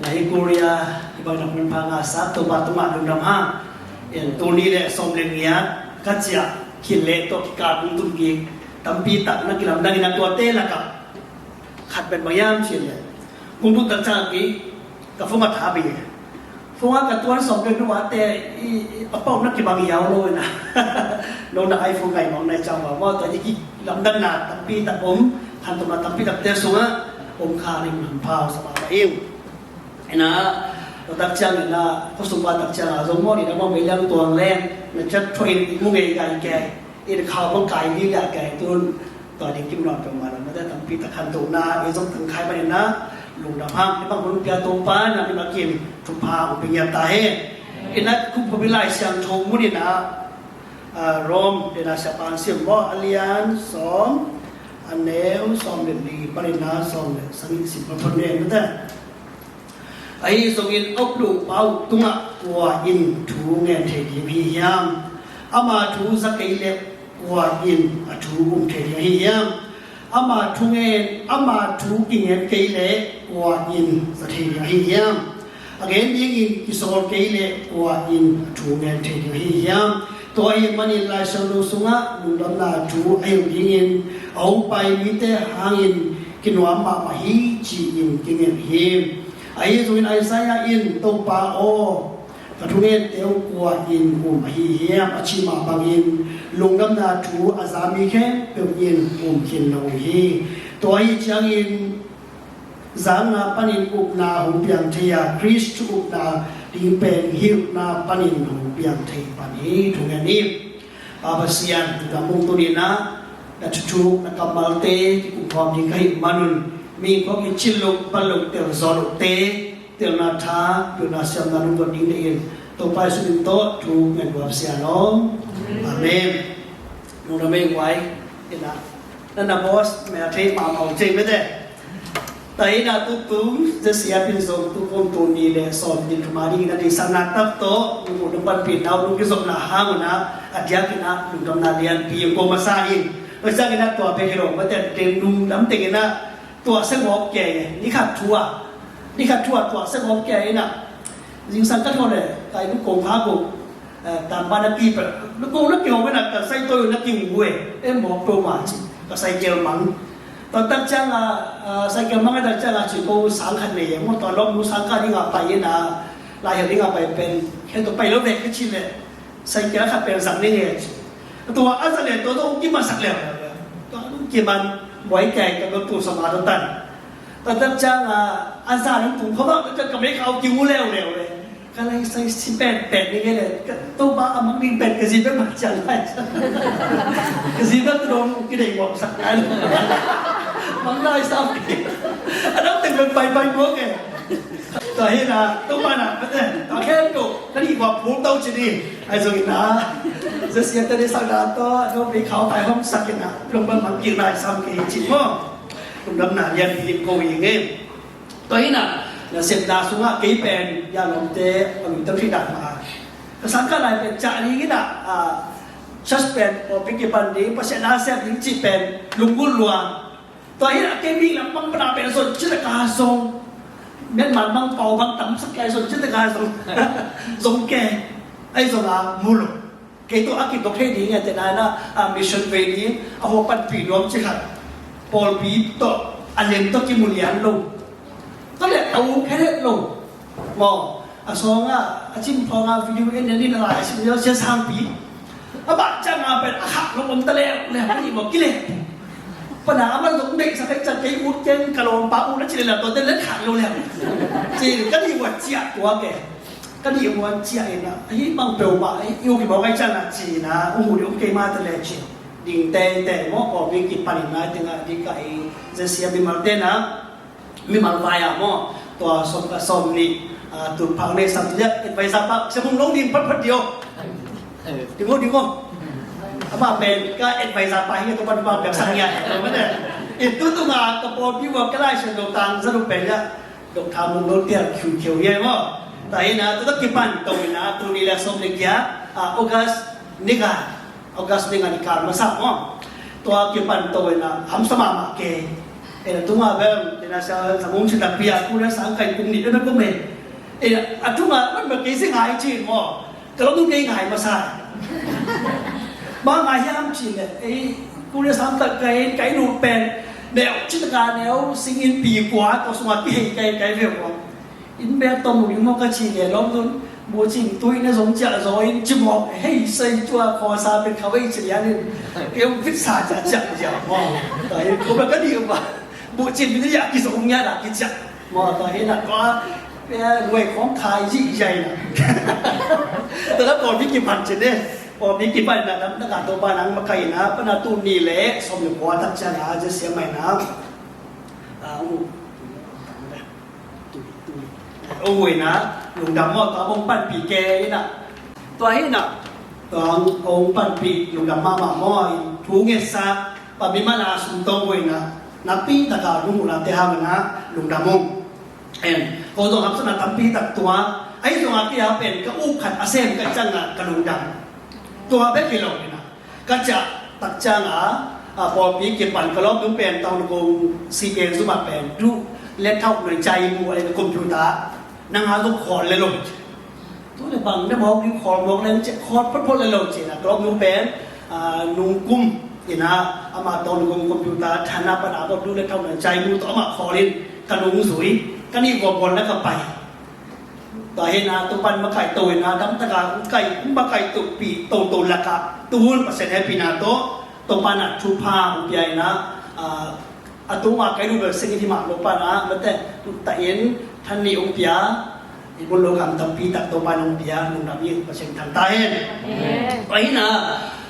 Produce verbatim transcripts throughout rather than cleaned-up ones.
Hi Korea, hi bang na hun pha nga sa, Topa tungah lungdam hang. En tuni le sawm le ngiat ka ciah khin le tawh kikal hong tun kik tampi tak na kilamdang in a, tuate lakah khat pen bang hiam cih le, kong tun tak ciang kik ka phone a tha bei. Phone a ka tuan sawm le nua te i, i, a pau na kibang i au lo in a. No na iPhone ngai mong nai ciang ba maw, tua i kilamdanna tampi tak om, khantomna tampi tak te sungah om kha ning nam phau sa mah ing. Ina, tua tak ciang ina, khua sung pa tak ciang a zong maw, ina maw mei liang tuang leng, na ciat thuah in i mu ngei kai kai, ina khau bang kai li liah kai tun, tua ding kim nawn peuhmah lo, mate tampi tak khantohna, i zong tangkhai man ina, lungdam hang, i bang hun pia Topa, na mi makin, thupha, ong pia ngiat ta hen. Ina, kum phabi Lai Siangtho mun ina, a, Rom, ina siapa sim maw, a lian, sawm, a neu, sawm le li, pan ina, sawm le, sang i sim, pan pan ina, mate. Ahi zongin a up lopa uh tungah kua in thu ngen thei ding hi hiam? Ama thu za kei leh kua in a thu um thei ding hi hiam? Ama thu ngen, ama thu kingen kei leh kua in za thei ding hi hiam? A gen dingin kisawl kei leh kua in a thu ngen thei ding hi hiam? Tua ahih manin Lai Siangtho sungah lungdamna thu a hilh dingin a hong pai mite hangin kinuam mahmah hi ci-in kingen hi. Ahi zongin Isaiah in, Topa aw, ka thungente uh kua in um ahi hiam, a cih mah bangin lungdamna thu a za mi khempeuh in um khin lo uh hi. Tua ahih ciangin zakna panin upna hong piang thei a, Khrist thu upna ding pen hilhna panin hong piang thei pan hi. Thungen hi. Pa Pasian, tuta mung tuninah na thuthuk na kammalte kikumkhawm ding ka hih manun, mi khawk i cil loh, pan loh, tel zawh lohte, telna tha, pilna siamna nungdon ding dehin Topa Jesuh min tawh thu ngen uh a Pasian aw. Amen. Nungdam ei guai. Inah, na na boss mel thei mahmah uh cei mete. Taina tutung zesiapin zong tukum tuni le sawm din thuma dingin a dingsakna tak tawh nungdam panpih nau nung kizopna hangunah a diakinah lungdamna lianpi ko masa in. Masa inah tua pek hi lo mate, nungdam tenginah tua sengawp kei ni khat thu a, ni khat thu a tua sengawp kei inah zingsang ka thaw le kai lukong ha ko. Tamba na ki pa lukong na ki hong na ka sai toi na ki ngue e mawk to ma ci ka sai kel mang. Tua tak ciang a sai kel mang a tak ciang a ci ko sang khat nei e maw, tua lawm nu sang khat ding a pai e na lai hial ding a pai pen khe tua pai lo vek ka ci le sai kel khat pen zang ding e ci. Tua a za le tua tua ki masak le tua ki man buai kai ka tua tu sama tua tan. Tua tak ciang a a za lung tung kho ba ka ka me ka au ki ngu leu leu le. Ka lai sai si pen pen ni ngei le, ka Topa a mang ding pen ka zi pen mang ciang lai. Ka zi pen tu dong ki dei wang sak lai. Mang lai sam ki. A dang teng pen pai pai mo ke. Tua hi na, Topa na, mate, tua khen ko, ka ni wa phul tau ci ni. Ai zong ina. Zesiate ni sak na to, no pi khau pai hom sak ina. Long ban mang ki lai sam ki ci mo. Lungdamna lianpi ko i ngei. Tua hi na, na sepna sungah kei pen ya lawmte a lungdam thei dak ma. Ka sangkah lai pen cah ding hi na, a, church pen pawlpi kipan ding, Pasian na sep ding cih pen lunggulh lua. Tua hi na kei bik lam bang pana pen zon cih le ka zong. Myanmar bang pau bang tam sak lai zon cih le ka zong. Zong ke, ai zong a mu lo. Kei tawh a kidok thei ding a tena ina a mission vei ding a hua panpih nuam ci khat. Pawlpi tawh a lem tawh kimu lian lo. Tua le a u khe het lo. Maw a sawng a a cim phawng a video en en in a lai a sim lian sia sangpi. A bah ciang a pen a khak lo om ta leu leu ka nih maw kileh. Pana a man zong deihsak kei ciang kei ut keng ka lawmpa ut a ci leh leu tua te leh khak lo leu. Ci ka nih maw ciah tua ke. Ka dih huan ciah in ah, ahi bang peuhmah, ahi, i uk i bawk ai ciang ah ci in ah, ung uh dih um kei mah ta leh ci. Ding teitei maw, kawm ding kipan in nai teng ah, ding ka i, zesia mimal ten ah, mimal vai ah maw, tua sawm ka sawm nih, ah, tut phak nei sam liak, advisor pa, sia mung long ding phat phat dih aw. Ding aw, ding aw. Amah pen ka advisor pa hi, tua pan pa piak sang ngiat, tua pan eh. I tu tu ma, ka pawlpi uh ka Lai Siangtho tang za lu pen ah, Doctor Mung Lo Tial khiu khiu hiai maw. Tua hi na, tua kipan tawh hi na, tuni le sawm le giat, ah, August ni nga, August ni nga ni kal masa maw. Tua kipan tawh hi na, hamsa mahmah kei. Eh, a tungah bel, ina sa, sa mung cin takpi a, kul le sang kai kum nih bel kum eh. Eh, a tungah man bel kei si ngai cin maw. Ka lawm tung kei ngai masa. Bang ngai hiam cin le, eh, kul le sang kai kai nu pen, neu cin ka neu singin pi kua, ko sunga kihei kai kai ve maw. Inn bek tawm ung maw ka ci le lawm tun, bu cin tui na zong ciah zaw in ci mawk, hei sai tua khaw sa pen kha vei ci lian in, kei ung fit sa ciah ciah ciah maw. Tua in ko ba ka dih ba, bu cin bi na ya ki zong ya da ki ciah maw, tua hi na ko a, eh, nuai khawng khai zih zai na. Tua la pawlpi kipan cin ne, pawlpi kipan na lam taka Topa nang makaih na, pana tu ni le, sawm le kua tak ciang a, zia sia mai na. Ah, ung. Ung ina, lungdam maw, tua hong panpih kei ina. Tua hi ina, tua hong panpih lungdam mahmah maw, thu ngetsa, pa mimal a sumtong ung ina, nakpi taka lungdam te hang ina, lungdam ung. En, ko zong hapsana tampi tak tua, ahi zong a kia pen ka uk khat a sem ka ciang a ka lungdam. Tua bek hi lo ina. Ka ciah tak ciang a, a, pawlpi kipan ka lawmnu pen tawng na kong si pen zumah pen duh le thauh nuai cai mu a le computer nang a zong khawl le lo. Tu le bang na mawk ding khawl mawk le ceh khawl phot phot le lo ceh na ka lawmnu pen, a, nung kum ina ama tawng na kong computer than a pan a ko duh le thauh nuai cai mu tawh ama khawl in ka nung zui ka nih kua bawl na ka pai. Tua hi na, Topan makaih to hi na, damtaka kaih, makaih to pi, to to laka, tuhun Pasian hehpihna to, Topan a thupha hong pia hi na, a, a tunga kai lu bel sing hi mah lo pa na, mate, ta in, than ni hong pia, i mun lo kam tampi tak Topan hong pia, nung dam hi Pasian thang ta hen. Amen. Tua hi na,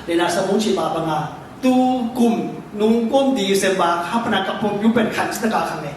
le na sa mung chi ba banga, tu kum, nung kum December, hapna ka pom yu pen khan chi taka khang e.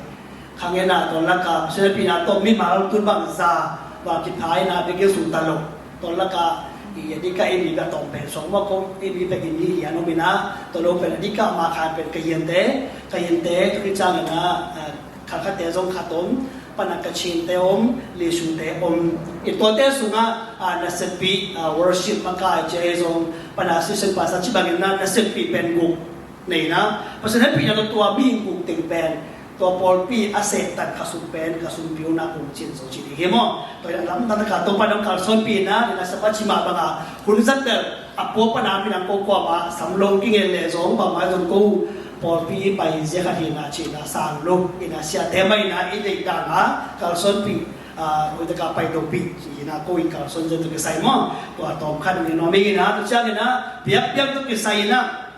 Khang e na, tua laka, Pasian hehpihna tawh mimal tun bang za, va kithai na, bek in sung ta lo. Tua laka, i, a dika ei mi ka tawm pen sawng ma ko, ei mi pek in mi i an om ina, tua lo pen a dika ma khan pen ka hiante, ka hiante, tu ki chang ina, a, khat khatte zong khat om, pana ka chinte om, li sungte om. I tuate sunga, a, naseppi, a, worship makai cia zong, pana assistant pastor ci bangin na, naseppi pen guk. Nei na, Pasian hehpihna tawh tua mihing guk teng pen, tua pawlpi a sehtan khasum pen, khasum piuna kong cin zo ci ding hi maw? Tua hi a lamdang taka Topa nang kalsuanpihna, nei na sapa ci mah banga, hun zat bel, a pua pana minang ko kuama, sam lo kingen le zong, bangmah zong ko, pawlpi pai zia khat hi na ci na, sang lo, ina siate mai na, i deih dang a, kalsuanpih, a, hoih taka pai topih, ci na, ko i kalsuan zia tu kisai maw? Tua tawm khat ni nuam ing ina, tu ciang ina, piak piak tu kisai ina,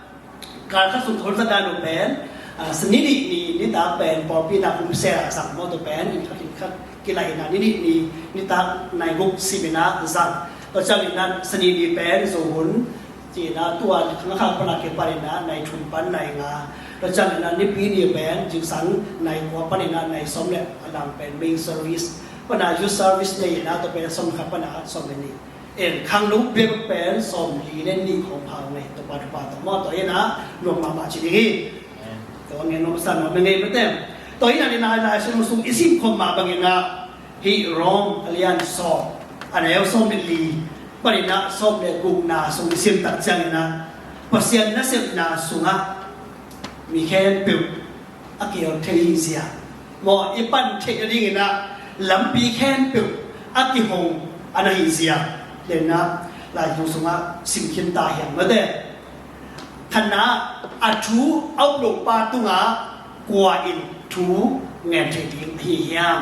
Kal khat sung thol zat dan uh pen, a, sani nih ni, nitak pen, pawlpi na kum sel a zang maw tua pen, inn khat inn khat kilai ina, ni nih ni, nitak nai guk sim ina zang. Tua ciang ina sani ni pen, zo hun, ci ina tua, khang khang pana kipan ina, nai thum pan nai nga. Tua ciang ina nipi ni pen, zingsang nai kua pan ina, nai sawm le a lang pen, main service. Pana youth service nei ina, tua pen sawm khat pana sawm le ni. En khang lo bek pen sawm li le nih khawng hau ngei, tua pa, tua pa, tua maw, tua hi na, nuam mahmah ci ding hi. Tua ngei nuam sa nuam ngei mate. Tua hi na, ni na, na sung sung i sim khawm mah bangin na, hi Rom a lian sawm, a neu sawm le li, panin na sawm le gukna sung i sim tak ciangin na, Pasian nasepna sungah mi khempeuh a kihel thei hi zia. Maw, i pan theih nadingin ah lampi khempeuh a kihong a na hi zia. Lenna, Lai Thu sungah sim khin ta hiam mate. Khatna, a thu a up lo pa tungah kua in thu ngen thei ding hi hiam?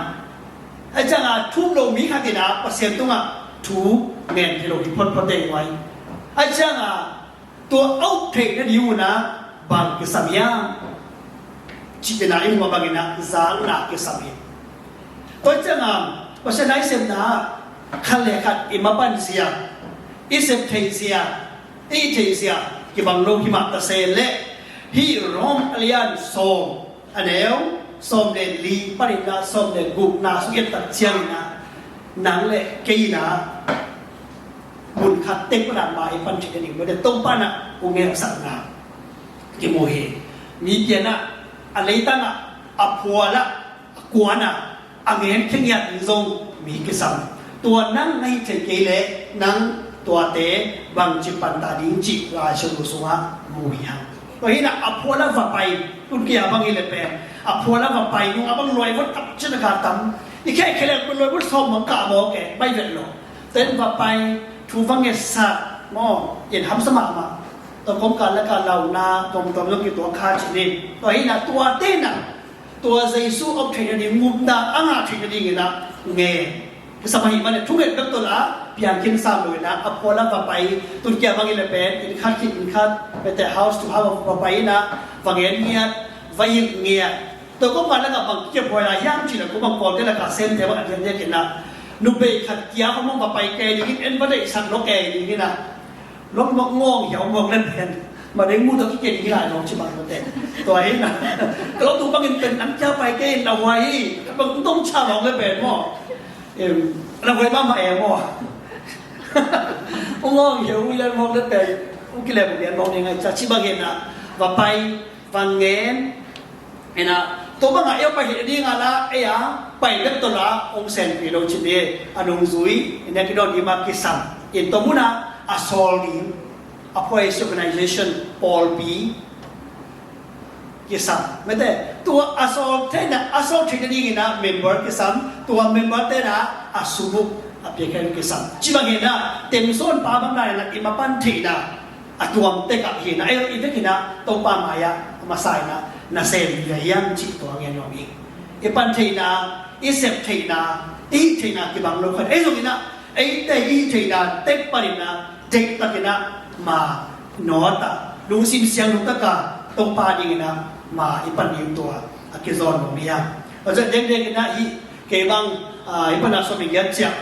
Ahi ciangah thu up lo mi khat in ah Pasian tungah thu ngen thei lo hi photphot teng uai. Ahi ciangah tua a up theih nading un ah bang kisam hiam? Cihna in mah bangin ah zakna kisam hi. Tua ciangah Pasian a i sepna ah khat le khat i mapan zia, i sep theih zia, i theih zia kibang lo hi mah ta se leh hih Rom a lian sawm a neu sawm le li panin ah sawm le gukna sung i et tak ciangin ah nang le kei in ah mun khat tek pan ah mah i pan theih nading mah te Topa in ah hong ngeksakna kimu hi. Mi pian ah, a leitang ah, a phual ah, a kuan ah, a ngen khe ngiat ding zong mi kisam. Tua nang na hih theih kei leh nang tuate bangci pan ta ding cih Lai Siangtho sungah mu hi hang. Tua hi in ah a phual ah va pai, tun kei a bang hi leh pen A phual a va pai nung a bang luai vot tak cin a ka tam. I khe khe lek luai vot sawm bang ka mawk e, bai vet lo. Ten va pai, thu va ngetsak maw, in hamsa mahmah. Tua kawmkal lak a launa tawmtawm zong kituak kha cin in. Tua hi na tua te na tua Jesu om theihna ding, ngumna a ngah theihna ding in a nge. Kisam ahih manin thunget bek tawh la piang khin sam lo in a, a phual a va pai, tun kia bangin le pen inn khat khit inn khat, bete house to house va pai in a, va ngen ngiat, va hilh ngiat. Tua kawmkal lak a bang kia phuai la hiam cih le, ko bang Kawlte lak a semte bang a diakdiak in a, nubei khat kia hong va pai kei ding in, en va deihsak lo kei ding in a. Lok mok ngawng hiau mawk le pen. Ma deng mu tawh kiken hi lai mawk ci bang mawk te. Tua hi na. Ka lok tu bangin pen an kia pai kei na huai hi. Ka bang tong cha mawk le pen maw. Em, na huai mama e maw. U ngawng hiau u lian mawk le pen. U kilem u lian mawk ni ngai ca ci bang hi na. Va pai, va ngen. Ina, tua banga ei a pai hi ding a la, ei a pai bek tawh la, hong senpi lo cin hi, a nungzui, ina kidon ding ma kisam. In tua muna, a sawl ding, a phuai organization, pawlpi, kisam. Mete, tua a sawl theihna, a sawl theihna ding ina member kisam, tua member te na, a subuk, a piakhiat kisam. Ci bang ina, temsawn pa bang na ina, i mapan theihna, a tuam tek ah hi na, ei i vek hi na, Topa mai-ah a masa hi na, na sem hi a hiam cih tua ngen nuam hi. I pan theihna, i sep theihna, i hih theihna kibang lo khat. Ei zong hi na, eite i hih theihna tek pan hi na, deih tak hi na, ma nawt ah, lungsim siang lungtak a, Topa ding hi na, ma i pan ding tua a kizawn nuam hi a. Tua ciang dengdeng hi na, hih kei bang, ah, i pan a sawm i giat ciah.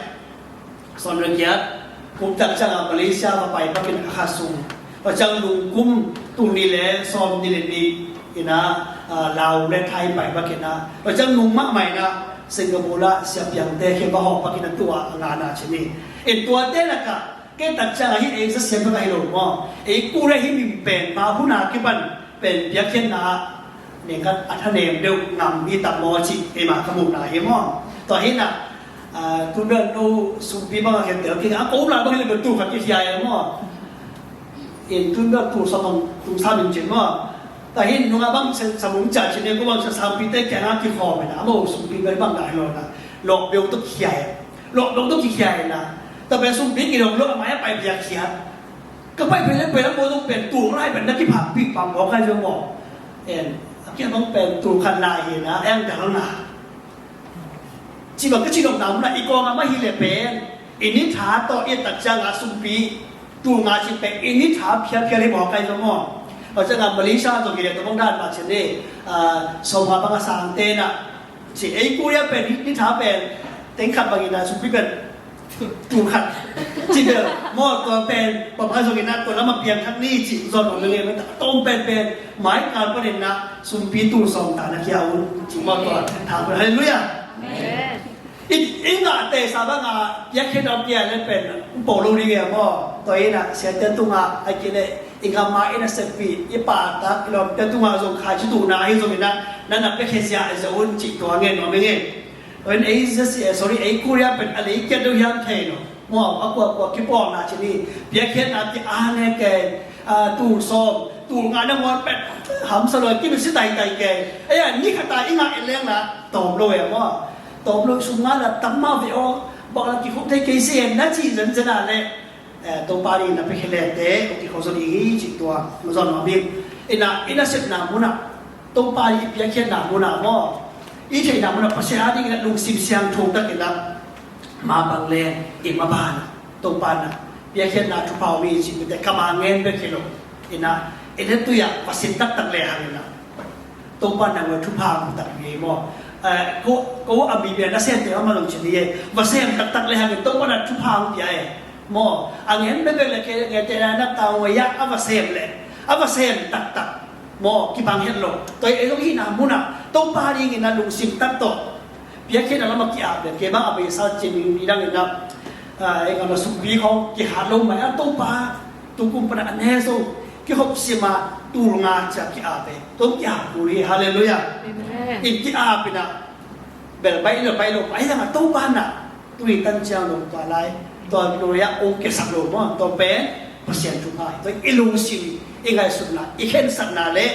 Sawm le giat, kum tak ciang a Malaysia va pai bakin a kha sung. Tua ciang nung kum tul nih le sawm nih le nih ina, ah, Lao le Thai pai bakin a. Tua ciang nung mahmah ina Singapore la Sia Piang te khe va hawh bakin a tua a ngana cin hi. In tua te lak ah, kei tak ciang a hi ei za siam bek a hi lo maw. Ei kure hi min pen ma hun a kipan pen piakkhiatna ah nengkhat a thanem deuh ngam hi tam maw cih keimah ka muhna hi maw. Tua hi na, ah, tun bel no sumpi bang a khen tel king a ko la bang hi le bel tul khat kikhia hi maw. In tun bel tul sa bang tul sa min cin maw. Tua hi nung a bang sa, sa mung cia cin hi ko bang sa sampi te kiang a kikhawm hi na maw sumpi bel bang dah hi lo na. Lawh beuh tuk khia hi. Lawh beuh tuk kikhia hi na. Tua bel sumpi kilawh lawh a mai a pai piakkhiat. Ka pai pen le pen a maw zong pen tul lai pen na kiphak pih pam maw kai zong maw. En, a kia bang pen tul khat lai hi na, eng dang na. Ci bang ka ci dong na mun na i kawng a mah hi le pen, i ni tha tawh i tak ciang a sumpi, tul nga ci pen, i ni tha phial phial hi maw kai zong maw. Tua ciang a Malaysia zong hi le tua bang dan mah ci ni, ah, sawm nga bang a sang te na. Ci ei Korea pen, ni, ni tha pen, teng khat bangin a sumpi pen, tul khat. Ci bel, maw tua pen, papa zongin a tua lam a piang khat ni ci, zon ong lenge, meta, tom pen pen, mai kal panin a, sumpi tul sawm ta na kia un, ci maw tua, tha pen, hallelujah. Amen. I, i ngah te sa bang a, piakkhiat a pia le pen, um po lo ding e maw, tua in a, siate tung a, a kile, i ngam a in a seppi, i pa tak, i lawmte tung a zong khai ci tu na, hi zongin a, na na piakkhiat zia, zia un ci tua ngen maw, menge. Tua in ei Asia, sorry, ei Korea pen a lei kiat deuh hiam thei lo. Maw, a kuakua kipawlna ci ni, piakkhiatna ki a ne kei, a, tul sawm, tul nga na muan pen, hamsa lo, kim si tai tai kei. Ei a, ni khat a i ngah en leng la, tawm lo e maw. Tawm lo sum nga la tam ma ve aw, bang la kikhop thei kei si en na ci zen zen a le. Eh, Topa ding na piakkhiat lete, o kikhawm zaw ding hi cih tua, ma zawn nuam hi. Ina, ina sepna munah, Topa ding i piakkhiatna munah maw, i theihna munah, Pasian a ding ina lungsim siangtho tak ina, ma bang le, i ma bana, Topa na, piakkhiatna thupha om hi cih mite, ka ma ngen bek hi lo. Ina, ina tuya, va sin taktak le hang ina. Topa nang le thupha mu tak hi maw. Eh, ko, ko a mi bia na sem te ma long chin hi. Va sem taktak le hang Topa na thupha mu pia e. Maw, a ngen bek bek le ke, ngen te na na tau ya a va sem le. A va sem taktak. Maw, kibang het lo. Toi e long hi na muna. Topa ding ina lungsim tak to. Piakkhiatna lam a ki-ap le. Kei bang a beisa cin i dang ina. Ah, e ngam na sukpi khong kihat lo mai a Topa. Tukum pana a ne zo, kihop sima, tul nga cia ki-ap e. Tua ki-ap kul hi, halleluiah. Amen. In ki-ap ina, bel bai lo, bai lo, bai zang a Topa na. Tui tan ciang lo tua lai, tua lo ya ong kesak lo maw, tua pen, Pasian thupha. Tua i lungsim, i ngaihsutna, i khensatna le,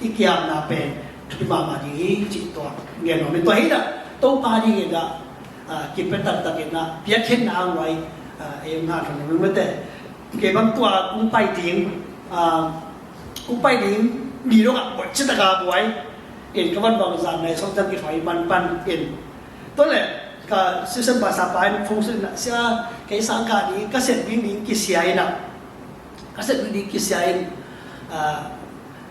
i ki-apna pen, Thupi mahmah ding hi cih tua ngen nuam in. Tua hi dah Topa dingin dah, ah, kipiatak takin dah piakkhiatna a nguai, ah, ei hong hanthawn nuam in mate. Kei bang tua kong pai ding, ah, kong pai ding ni dongah buai, citak a buai in, ka van bangzah nai sawm ciang kithai man pan in. Tua leh ka sisan pastor pa in phone sung in ah, "Sia, kei sang kah ding, ka set ding ding kisia in ah, ka set ding ding kisia in, ah,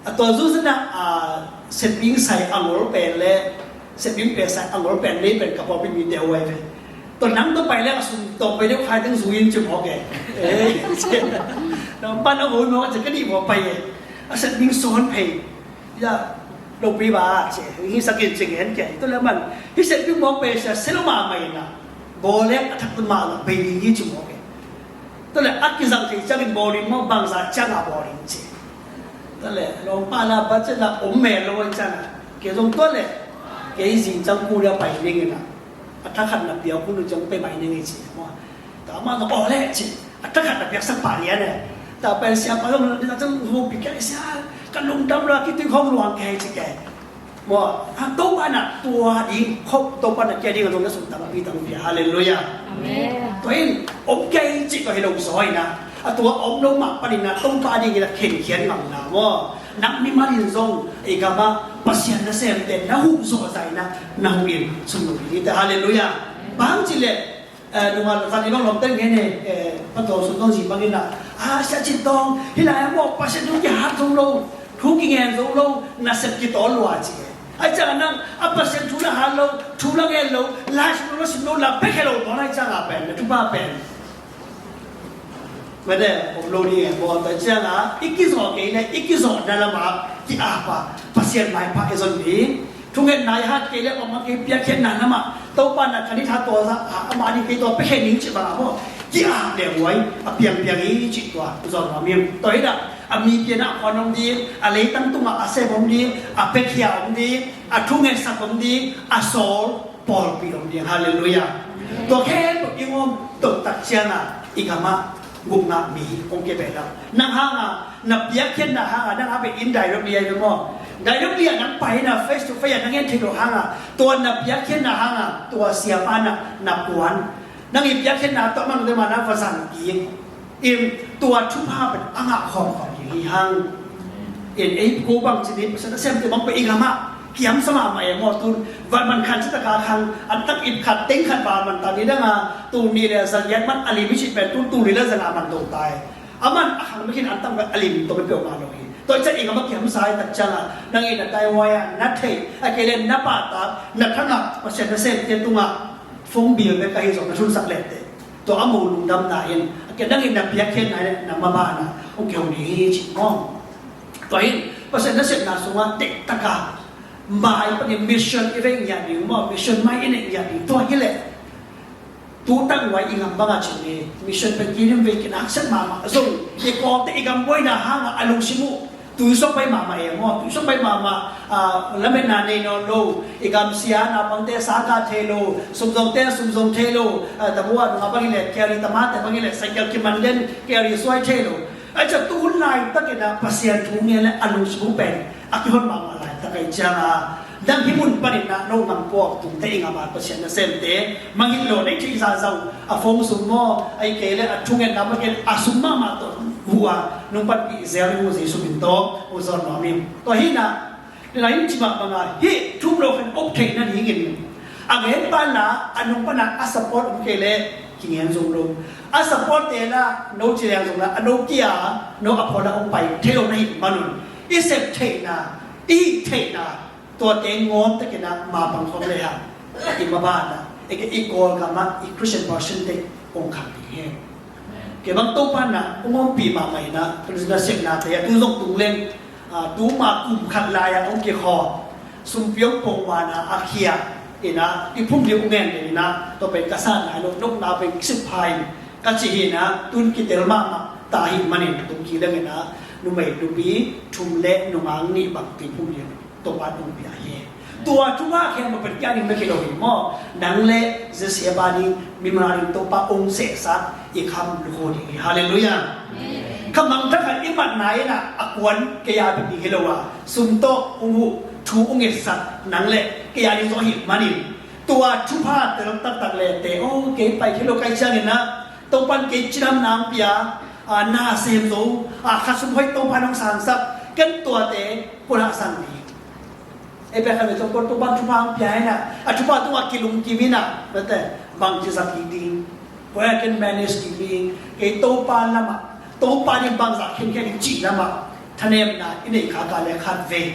a tua zu zan ah, ah, set ding sai a ngol pen le set ding pen sai a ngol pen lei pen ka pawlpi mite a huai ve. Tua nang tua pai le a sum tua pai deuh khai teng zui in," ci mawk e. Eh, nang pan a ngol mawk a ci, ka nih mawk pai e. A set ding sawn phei. Ya, lopi ba, ci, hih sakin ci ngen kei. Tua leh man, hih set ding mawk pen sia, selo mahmah in ah, bawl leh a thak mah lah bei ding hi ci mawk e. Tua leh a kizang thei ciangin bawl ding maw, bangzah ciang a bawl ding ci. Tua leh lawmpa la budget la om mel lo ciang a, kei zong tua leh kei zing ciang kul a pai ding in ah, a thakhat na piak kul ciang pai mai ding hi ci maw. Tua mah zong aw leh ci, a thakhat na piaksak pah lian e. Tua pen siapa zong na ciang hu pi kei, "Sia, ka lungdam lo a, kitui khong luang kei," ci kei. Maw, a Topa na tua ding khop, Topa na kia ding a zong na sum tampi tampi. Halleluiah. Amen. Tua in om kei cih tua hi lo zaw in ah, a tua om lo mah panin ah Topa dingin a khenkhiat ngamna maw. Nang mimal in zong i gamah Pasian nasemte na huh zawh zah in ah na huh in sum lo ding hi ta. Halleluiah. Bang ci leh, eh, nunga zan i bang lawmte ngen e, eh, Patawng Sum Tawng Zi bangin ah, ah, Sia Cin Tawng, hih lai ah maw Pasian thu kihat zo lo, thu kingen zo lo, nasep kitawl lua ci e. Ai ciang nang a Pasian thu na hat lo, thu la ngen lo, lai sim lo, la sim lo, la pek he lo, tua lai ciang a pen na thupha pen mate om lo ding e maw. Tua ciang a i kizawh kei le i kizawhna lamah ki-ap a, Pasian maipha i zon ding. Thungetna i hat kei le om a, kei piakkhiatna lamah Topa na khan i tha tua zah a, amah ding kei tua pekhe ning cih bang a maw, ki-ap le huai a piangpiang hi cih tua zawn nuam hi. Tua hi dah a mi pianah khuan om ding, a leitang tungah a sem om ding, a piakhia om ding, a thungetsak om ding, a sawl pawlpi om ding. Halleluiah. Tua khempeuh i ngawm toh tak ciang a i gamah gupna mi hong kia pen lo. Nang hang a na piakkhiatna hang a nang a pen indirectly ahi ve maw. Directly a nang pai in a face to face a nang en thei lo hang a, tua na piakkhiatna hang a tua siapa na na puan, nang i piakkhiatna tawh man deuh ma na va zang ding in, tua thupha pen a ngah khawm khawm ding hi hang. In ei ko bang ci ni, Pasian nasemte bang pen i gamah kiamsa mahmah e maw. Tun van man khan citak a khang, an tak ip khat teng khat van man ta ni dang a, tul nih le za giat man a lim i cih pen tun tul nih le za nga man dong ta e. A man a khang bek in an tak a lim tawh peuhmah lo hi. Tua ciang i gamah kiamsa i tak ciang a, nang i na taihuai a na theih, a kei le na pahtak, na thangah Pasian nasemte tungah phone bill bek ahi zong na thunsak leh teh, tua a mo lungdamna in, a kei nang in na piakkhiatna in na mabahna hong kihong ding hi cih maw. Tua hi in Pasian nasepna sungah tektak a mai panin mission i vei ngiat ding maw, mission mai i neih ngiat ding. Tua hi leh tu tanghuai i gam bangah cin ni, mission pen kilim vei kinaksak mahmah zong i kawlte i gam buaina hangah a lungsim uh tuisuak pai mahmah e maw, tuisuak pai mahmah. Ah, lametna nei nawn lo, i gamsia naupangte sangkah thei lo, sumzongte sumzong thei lo, ah, tabu a nungah bang hi leh carry, tamate bang hi leh cycle kiman den carry suai thei lo. Ai ciah tu hun laitakin ah Pasian thu ngen le a lungsim uh pen a kihon mahmah laitak ai ciang a, nang hih mun panin ah no ngam puak tungte i ngam a Pasian nasemte mangngilh lo nei thei zazau a phone sum maw, ai kei le a thungetna mah kei a sum mahmah tawh hu a nung panpih zel uh Jesu min tawh uh zawn nuam hi. Tua hi in ah, tua hi in cimah bangah hih thum lo khan op theih nadingin a ngen pan la a nung pan a a support om kei le kingen zong lo. A support te la no ci leng zong la a no kia no a phawn a hong pai thei lo na hih manun i sep theihna, i hih theihna, tuate ngawm takin ah mapang khawm le hang i mabahna, i Kawlgam ah i Christian version te hong khang ding hi. Kei bang Topa na hong ompih mahmah in ah, tu na sepna te a tu zong tung leng, ah, tu ma kum khat lai ah hong kikhawm, sumpi hong pongmana a khia in ah i phum ding hong ngen ding in ah, tua pen ka sa nai lo, nopna pen kisip pha in ka ci hi in ah, tun kitel mahmah ta hi manin tung ki leng in ah, numei nupi thum le nungak nih bang tu i phum ding Topa tung pia hi. Tua thuma khen ma pen kia ding na kilo hi maw. Nang le Jesse a ba ding, mimal ding Topa ong sehsak i kham lukho ding hi. Halleluiah. Khamang thakhat i matna in ah a kuan kei a bek ding hi lo a, sum tawh ong huh, thu hong ngetsak nang le kei a ding zong ahih manin, tua thupha tel taktak le te, oh, kei pai khia lo ka hih ciangin ah Topa'n kei cidamna hong pia, ah, na sem zo, ah, khasum hoih Topa'n hong sangsak, ken tuate kong hahsang ding. Ei pen khat vei zong Topa'n thupha hong pia hi na, a thupha tungah kilungkim hi na, mate, bangci zat kik ding, koi a ken manage kik ding, kei Topa lamah, Topa ding bangzah khenkhen ding cih lamah thanemna i neih kha ka le khat vei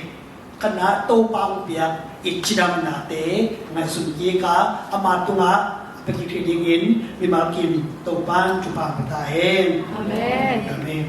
khatna Topa hong piak i cidamnate ngaihsun kik a, ama tungah a pia kik thei dingin mimal kim Topa'n thupha hong pia ta hen. Amen. Amen.